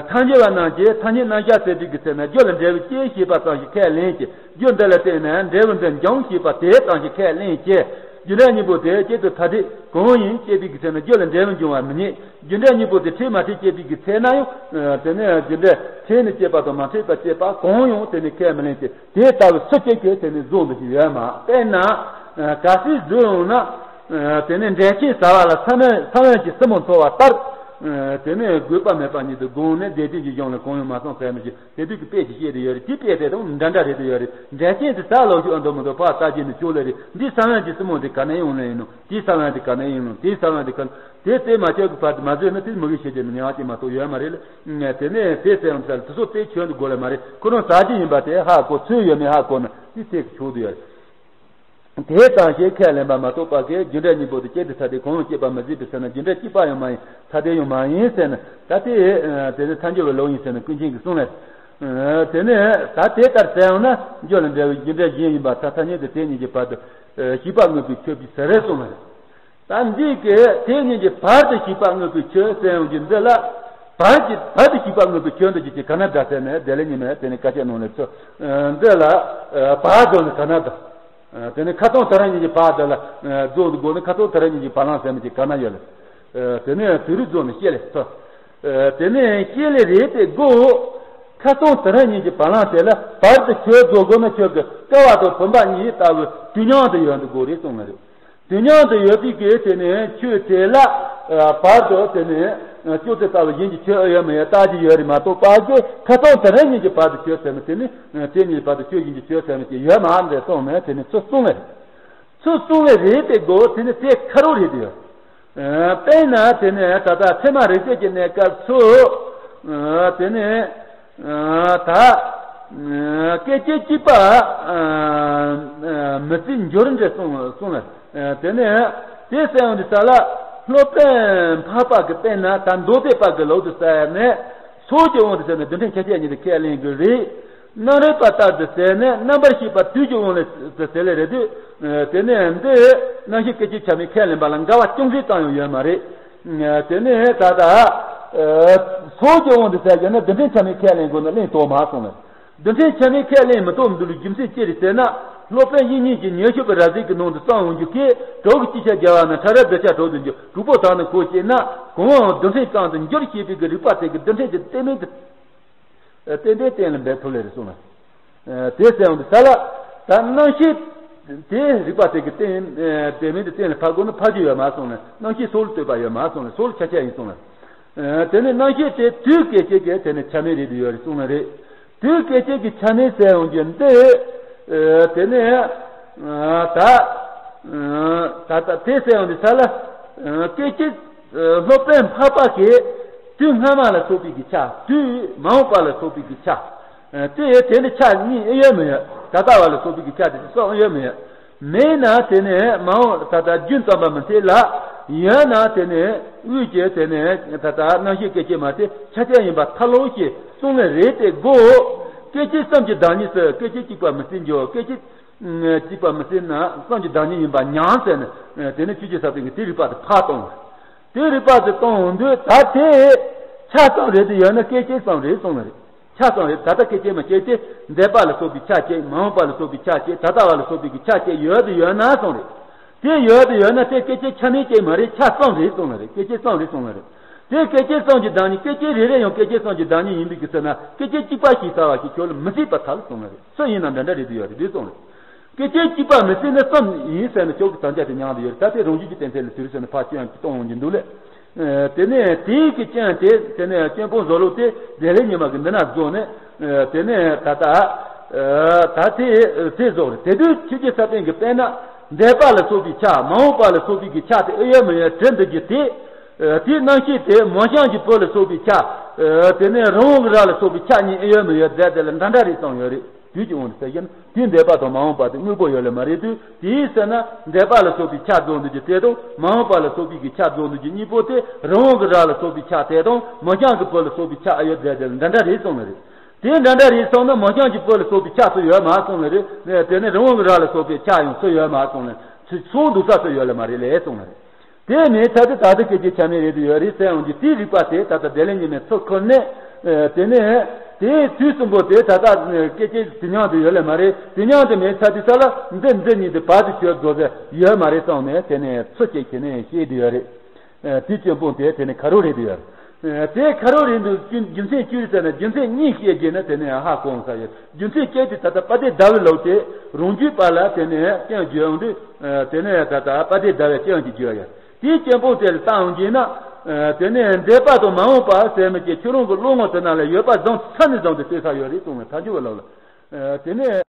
ཐལ་འགྱུར་བ་རྣམས་ཀྱིས་ཐ་སྙད་རྣམ་གཞག་ཟེར་དུས་ཀྱི་ཚེ་ན་རྒྱུ་ལ་འབྲས་བུ་སྐྱེ་ཞེས་པ་ཙམ་ཞིག་ཁས་ལེན་གྱི། རྒྱུ་འདི་ལ་བརྟེན་ནས་འབྲས་བུ་འདི་འབྱུང་ཞེས་པ་དེ་ཙམ་ཞིག་ཁས་ལེན་གྱི། རྒྱུ་འབྲས་གཉིས་པོ་དེ་གཅིག་ཏུ་ཐ་དད་གང་ཡིན་དཔྱད་པའི་གི་ཚེ་ན་རྒྱུ་ལ་འབྲས་བུ་འབྱུང་བ་མི་རྙེད། རྒྱུ་འབྲས་གཉིས་པོ་དེ་འཕྲད་མ་འཕྲད་དཔྱད་པའི་གི་ཚེ་ན་ཡང་། དེ་ནས་རྒྱུ་འབྲས་འཕྲད་ནས་སྐྱེས་པ་དང་མ་འཕྲད་པ་སྐྱེས་པ་གང་ཡང་དེ་ནས་ཁས་མི་ལེན་ཏེ། དེ་ལྟ་བུ་སུ་གཅིག་གིས་དེ་ནས་རྫོགས་འདུ་ཞིག་ཡོད་མ། དཔེར་ན། གལ་སྲིད་རྫོགས་ཡོང་ན། དེ་ནས་འབྲས་ཆན་ཟ་བ་ལ་ས་བོན་ས་བོན་གྱི་སྲིན་མོ་འཚོ་བ་ལྟར། དེ་ནས་དགོས་པ་མེད་པ་ཉིད་དུ་དགོངས་ནས་བདེ་སྟོང་གི་གཞུང་ལ་གང་ཡང་མ་གསུངས་ཟེར་མི་ཞིག་དེ་དུས་ཀྱི་དཔེ་ཞིག་བཤད་དེ་ཡོད་རེད། དེ་དཔེ་དེ་དང་འདྲ་འདྲ་རེད་དུ་ཡོད་རེད། འབྲས་ཆན་དེ་ཟ་ལོ་ཞིག་ཨ་འདོད་མི་འདོད་ཕར་ལྟ་རྒྱུ་ནི་ཆོག་ལེ་རེད། འདི་ས་བོན་གྱི་སྲིན་མོ་དེ་ག་ནས་ཡོང་ལེ་ཡིན་ནོ། དེའི་ས་བོན་དེ་ག་ནས་ཡིན་ནོ། དེའི་ས་བོན་དེ་ག་ནས། དེ་རྩད་མ་ཆོད་ཀྱི་བར་དུ་མ་བཟོས་ན་དེ་མི་དགེ་བྱེད་ཀྱི་མི་ཉག་ཅིག་མ་གཏོགས་ཡོད་མ་རེད་ལ། དེ་ནས་དེ་ཟེར་ཡང་ཚར་དེ་ཚོ་དེ་ཆོད་འདུག་དགོས་ལེ་མ་རེད། ཁོ་རང་ཟ་རྒྱུ་ཡིན་པ་དེ་ཧ་གོ། ཚོད་ཡོད་མེད་ཧ་གོ་ན་དེ་ཚད་ཀྱི་ཆོག་དུ་ཡོད་རེད། དེ་ཙམ་ཞིག་ཁས་ལེན་པ་མ་གཏོགས་པ་གིས་རྒྱུ་འབྲས་གཉིས་པོ་དེ་གཅིག་ཏུ་ཐ་དད་གང་ཡང་སྐྱེད་པ་མི་སྲིད་པའི་ཕྱིར་ན་རྒྱུ་འབྲས་གཅིག་པ་ཡང་མ་ཡིན། ཐ་དད་ཡང་མ་ཡིན་ཟེར་ན། ད་དེ་དེ་ནི་ཐལ་འགྱུར་བའི་ལུགས་ཡིན་ཟེར་ན་ཀུན་མཁྱེན་གྱིས་གསུངས་ལ། དེ་ནི་ད་དེ་ལྟར་ཟེར་ཡང་ན་རྒྱུ་ལ་འབྲས་བུ་རྒྱུ་འབྲས་གཞན་ཡིན་པ་ཐ་ཐ་སྙད་དུ་དེ་གཉིས་ཀྱི་བར་དུ་ཞིག་པ་དངོས་པོའི་ཆོས་ཀྱི་ཟེར་རེ་གསུངས་ལ། ད་འདི་གི་དེ་གཉིས་ཀྱི་བར་དུ་ཞིག་པ་དངོས་པོའི་ཆོས་ཟེར་ཡོང་རྒྱུ་འདི་ལ། བར་གྱི་བར་དུ་ཞིག་པ་དངོས་པོའི་ཆོས་འདི་གཅིག་གི་ག་ན་འདྲ་ཟེར་ནས་དེ་ལས་ཉི་མས་དེ་ནི་བཀའ་བཅད་གནང་ལེ་ཚོ། འདི་ལ་བར་དུ་ནི་ག་ན་འདྲ། དེ་ནི་ཁ་སང་དེ་རིང་གཉིས་ཀྱི་བར་དུ་ལ་རྫོགས་འདུག་གོ་ནི། ཁ་སང་དེ་རིང་གཉིས་ཀྱི་བར་ལམ་ཟེར་མི་གཅིག་ག་ན་ཡོད་ལེ། དེ་ནི་དུས་རིག་རྫོགས་ནི་ཤེས་ལེ་ཚོ། དེ་ནི་ཤེས་ལེ་རེད་དེ་གོ། ཁ་སང་དེ་རིང་གཉིས་ཀྱི་བར་ལམ་དེ་ལ་བར་དུ་ཆོས་རྫོགས་དགོས་ན་ཆོས་ཀྱི་སྐལ་བ་དང་བུམ་པ་གཉིས་ལྟ་བུ་དུས་མཉམ་དུ་ཡོད་འདུག་གོ་རེད་གསུངས་ནི་རེད། དུས་མཉམ་དུ་ཡོད་དུས་ཀྱི་དེ་ནས་ཆོས་དེ་ལ་བར་དུ་དེ་ནས་ཅོག་ཙེ་ལྟ་བུ་གཞན་གྱི་ཆོས་ཨེ་ཡོད་མ་ཡོད་བལྟ་རྒྱུ་ཡོད་རེད་མ་གཏོགས་པ་གི། ཁ་སང་དེ་རིང་གཉིས་ཀྱི་བར་དུ་ཆོས་ཟེར་མི་དེ་ནི་དེ་གཉིས་བར་དུ་ཆོས་གཞན་གྱི་ཆོས་ཟེར་མི་དེ་ཡོད་མ་རེད་གསུངས་ནས་དེ་ནི་ཚུར་གསུངས་ནས། ཚུར་གསུངས་ནས་རེད་དེ་གོ། དེ་ནི་དེ་ཁ་རོག་རེད་དེ་ཡོད། དཔེར་ན་དེ་ནས་ད་ལྟ་ཚད་མ་རིག་བྱེད་ཀྱི་གནས་སྐབས་སུ། དེ་ནས། ད། སྐད་ཅིག་གཅིག་པ། མི་སྲིད་འགྱུར་འདྲ་གསུངས་གསུངས་ལ། དེ་ནས་དེ་གསལ་ཡོང་དུས་ས་ལ། སློབ་དཔོན་འཕགས་པ་གི་དཔེར་ན་ད་མདོ་སྡེ་པ་གི་ལུགས་སུ་ཟེར་ནས། ཚོགས་ཀྱི་དབང་དུ་བྱས་ནས་རྡུལ་ཕྲན་ཆ་ཤས་གཉིས་དེ་ཁས་ལེན་དགོས་རེད། རྣམ་རིག་པ་ལྟར་དུ་ཟེར་ནས་རྣམ་པར་ཤེས་པ་དུས་ཀྱི་དབང་ལས་ཟེར་ལེ་རེད་དུས། དེ་ནས་འདི་རྣམ་ཤེས་སྐད་ཅིག་ཆ་མེད་ཁས་ལེན་པ་ལ་འགལ་བ་ཅུང་ཟད་ཙམ་ཡང་ཡོད་མ་རེད། དེ་ནས་ད་ལྟ། ཚོགས་ཀྱི་དབང་དུ་ཟེར་གྱི་ན་རྡུལ་ཕྲན་ཆ་མེད་ཁས་ལེན་དགོས་ན་གླེང་དོགས་མ་སོང་ལ། རྡུལ་ཕྲན་ཆ་མེད་ཁས་ལེན་མི་ཐུབ་འདུག་ལ་རྒྱུ་མཚན་ཅི་རེད་ཟེར་ན། སློབ་དཔོན་དབྱིག་གཉེན་གྱི་ཉེར་བཞི་པའི་རབ་གསལ་གྱི་ནང་དུ་གསུངས་ཡོང་རྒྱུ་གི། གྲོགས་ཀྱི་སྤྱི་ཆ་བརྒྱ་པ་ན་ཕྲ་རབ་རྡུལ་ཆ་གྲོགས་དུ་འགྱུར། གྲོགས་པོ་དག་ནི་གང་སྐྱེས་ན། གང་བའང་རྡུལ་ཕྲན་ཙམ་དུ་འགྱུར་ཞེས་པའི་གི་རིགས་པ་དེ་གི་རྡུལ་ཕྲན་གྱི་རྟེན་མིན་དུ། རྟེན་འབྲེལ་གཏན་ལ་འབེབས་ཐུབ་ལེ་རེད་གསུངས་ལ། དེ་ཟེར་ཡོང་དུས་ས་ལ། ད་རྣམ་ཤེས་དེ་རིགས་པ་དེ་གི་རྟེན་རྟེན་མིན་དུ་གཏན་ལ་ཕབ་དགོས་ན་ཕབ་རྒྱུ་ཡོད་མ་གསུངས་ལ། རྣམ་ཤེས་སོ་སོར་ལྟོས་པ་ཡོད་མ་གསུངས་ལ། སོ་སོར་ཆ་ཤས་ཡིན་གསུངས་ལ། དེ་ནས་རྣམ་ཤེས་དེ་དུས་སྐད་ཅིག་གི་དེ་ནས་ཆ་མེད་རེད་དུ་ཡོད་རེད་གསུངས་ལ་རེད། དུས་སྐད་ཅིག་གི་ཆ་མེད་ཟེར་ཡོང་རྒྱུ་འདི། དེ་ནས་ད་ད་ད་དེ་ཟེར་ཡོང་དུས་ས་ལ། སྐད་ཅིག་སློབ་དཔོན་འཕགས་པ་གིས་དུས་སྔ་མ་ལ་སོགས་པའི་གི་ཆ། དུས་མ་འོངས་པ་ལ་སོགས་པའི་གི་ཆ། དེ་དེ་འདྲ་ཆ་གཉིས་ཨེ་ཡོད་མི་ཡོད། ད་ལྟ་བ་ལ་སོགས་པའི་གི་ཆ་དེ་གསུམ་ཡོད་མི་ཡོད། མེད་ན་དེ་ནས་མ་འོངས་ད་ལྟ་རྒྱུན་ཙམ་པ་མི་འཐད་ལ། ཡོད་ན་དེ་ནས་དབུས་ཀྱི་དེ་ནས་ད་ལྟ་རྣམ་ཤེས་སྐད་ཅིག་མ་དེ་ཆ་ཤས་ཡིན་པ་ཐལ་ལོ་ཞེས་གསུངས་ནས་རེད་དེ་གོ། སྐད་ཅིག་གསུམ་གྱི་བདག་ཉིད་ཟེར། སྐད་ཅིག་གཅིག་པ་མི་སྲིད་འགྱུར། སྐད་ཅིག་གཅིག་པ་མི་སྲིད་ན་གསུམ་གྱི་བདག་ཉིད་ཡིན་པ་མྱང་ཟེར་ནས། དེ་ནས་ཆོས་རྗེ་ས་པཎ་གྱིས་དེའི་རིགས་པ་དེ་ཕར་བཏང་བ། དེའི་རིགས་པ་དེ་བཏང་འོང་དུས། ད་དེ་ཆ་ཙམ་རེད་དུ་ཡོད་ན་སྐད་ཅིག་ཙམ་རེད་གསུངས་ནི་རེད། ཆ་ཙམ་རེད། ད་ལྟ་སྐད་ཅིག་མ་སྐྱེས་ཏེ། འདས་པ་ལ་སོགས་པའི་ཆ་སྐྱེས། མ་འོངས་པ་ལ་སོགས་པའི་ཆ་སྐྱེས། ད་ལྟ་བ་ལ་སོགས་པའི་གི་ཆ་སྐྱེས་ཡོད་དུ་ཡོད་ན་གསུངས་རེད། དེ་ཡོད་དུ་ཡོད་ན་དེ་སྐད་ཅིག་ཆ་མེད་ཅིག་མ་རེད། ཆ་ཙམ་རེད་གསུངས་ནི་རེད། སྐད་ཅིག་ཙམ་རེད་གསུངས་ནི་རེད། དེ་སྐད་ཅིག་ཙམ་གྱི་བདག་ཉིད། སྐད་ཅིག་རེ་རེ་ཡང་སྐད་ཅིག་ཙམ་གྱི་བདག་ཉིད་ཡིན་པའི་གི་ཚེ་ན། སྐད་ཅིག་གཅིག་པ་ཞེས་བྱ་བ་ཞིག་ཁྱོད་ལ་མི་སྲིད་པར་ཐལ་གསུངས་ནི་རེད། སུ་ཡིན་ན་འདྲ་འདྲ་རེད་དུ་ཡོད་རེད་གསུངས་རེད། སྐད་ཅིག་གཅིག་པ་མི་སྲིད་ན་གསུམ་ཡིན་ཟེར་ན་ཁྱོད་ཀྱི་དམ་བཅའ་དེ་མྱང་དུ་ཡོད་རེད། ད་དེ་རང་རྒྱུད་ཀྱི་གཏན་ཚིགས་ལ་དུས་ཟེར་ན་ཕར་སྐྱོན་གཏོང་ཡོང་གི་འདུག་ལེ། ཨ་དེ་ནས་དེའི་གི་སྐྱོན་དེ། དེ་ནས་སྐྱོན་སྤོང་བཟོ་ལུགས་དེ་བདེ་ལེགས་ཉི་མ་གི་འདི་ན་རྫོགས་ནས། ཨ་དེ་ནས་ད་ལྟ་ཨ་ད་དེ་དེ་རྫོགས་རེད། དེ་དུས་ཆོས་རྗེ་ས་པཎ་གྱིས་དཔེར་ན། འདས་པ་ལ་སོགས་པའི་ཆ། མ་འོངས་པ་ལ་སོགས་པའི་གི་ཆ་དེ་ཨེ་ཡོད་མི་ཡོད་དྲི་འདི་རྒྱུ་དེ། ཨ་དེའི་རྣམ་ཤེས་དེ་མོ་གཤམ་གྱི་བུ་ལ་སོགས་པའི་ཆ། ཨ་དེ་ནས་རི་བོང་གི་རྭ་ལ་སོགས་པའི་ཆ་གཉིས་ཨེ་ཡོད་མི་ཡོད་དེ་དེ་ལ་འདྲ་འདྲ་རེད་གསུངས་ཡོད་རེད། དུས་ཀྱི་དབང་དུ་ཟེར་གྱི་ན། དེའི་འདས་པ་དང་མ་འོངས་པ་དེ་དངོས་པོ་ཡོད་ལེ་མ་རེད་དུས། དེའི་ཟེར་ན་འདས་པ་ལ་སོགས་པའི་ཆ་རྫོགས་འདུག་རྒྱུ་དེ་དང་། མ་འོངས་པ་ལ་སོགས་པའི་གི་ཆ་རྫོགས་འདུག་རྒྱུ་གཉིས་པོ་དེ་རི་བོང་གི་རྭ་ལ་སོགས་པའི་ཆ་དེ་དང་མོ་གཤམ་གྱི་བུ་ལ་སོགས་པའི་ཆ་ཨེ་ཡོད་དེ་དེ་ལ་འདྲ་འདྲ་རེད་གསུངས་ནི་རེད། དེ་འདྲ་འདྲ་རེད་གསུངས་ན་མོ་གཤམ་གྱི་བུ་ལ་སོགས་པའི་ཆ་སུ་ཡོད་མ་གསུངས་ནི་རེད། དེ་ནས་རི་བོང་གི་རྭ་ལ་སོགས་པའི་ཆ་ཡང་སུ་ཡོད་མ་གསུངས་ནི། ཚུར་སོང་འདུག་ས་སུ་ཡོད་ལེ་མ་རེད་ལེ་གསུངས་ནི་རེད། དེ་མིན་ཚ་དེ་ད་ལྟ་སྐད་ཅིག་ཆ་མེད་རེད་དུ་ཡོད་རེད་ཟེར་ཡོང་གི། དེའི་རིགས་པ་དེ་ད་ལྟ་བདེ་ལེགས་ཉི་མའི་ཚུར་ཁུར་ནས། ཨ་དེ་ནས་དེའི་དུས་གསུམ་པོ་དེ་ད་ལྟ་སྐད་ཅིག་དེ་མྱང་དུ་ཡོད་ལེ་མ་རེད། དེ་མྱང་དུ་མིན་ཚ་དེ་ས་ལ་འདི་འདི་གཉིས་དེ་བར་དུ་ཆོད་རྫོགས་ཟེར་ཡོད་མ་རེད་གསུངས་ནས། དེ་ནས་ཚུར་སྐྱེས་ཁྱེར་ནས་བཤད་དུ་ཡོད་རེད། ཨ་དེའི་སྐྱོན་སྤོང་དེ་དེ་ནས་ཁ་རོག་རེད་དུ་ཡོད་རེད། ཨ་དེ་ཁ་རོག་རེད་འདུག་རྒྱུ་རྒྱུ་མཚན་ཅི་རེད་ཟེར་ན། རྒྱུ་མཚན་གཉིས་བཤད་རྒྱུ་ན་དེ་ནས་ཧ་གོ་ས་ཡོད། རྒྱུ་མཚན་གཅིག་དེ་ད་ལྟ་དཔལ་ལྡན་ཟླ་བའི་ལུགས་དེ་རང་རྒྱུད་པ་ལ་དེ་ནས་སྐྱོན་བརྗོད་ཡོང་དུས། ཨ་དེ་ནས་ད་ལྟ་དཔལ་ལྡན་ཟླ་བའི་སྐྱོན་གྱི་བརྗོད་ཡ། དེའི་སྐྱོན་སྤོང་དེ་ལ་བལྟ་ཡོང་གི་ན། ཨ་དེ་ནས་འདས་པ་དང་མ་འོངས་པ་ཟེར་མི་གྱི་ཁྱོད་རང་གི་བློ་ངོར་དེ་ན་ལ་ཡོད་པ་བཟང་ས་ནས་བཟང་དུ་བལྟས་ས་ཡོད་རེད་གསུངས་ནས། ཐལ་འགྱུར་བ་ལགས་ལ། ཨ་དེ་ནས།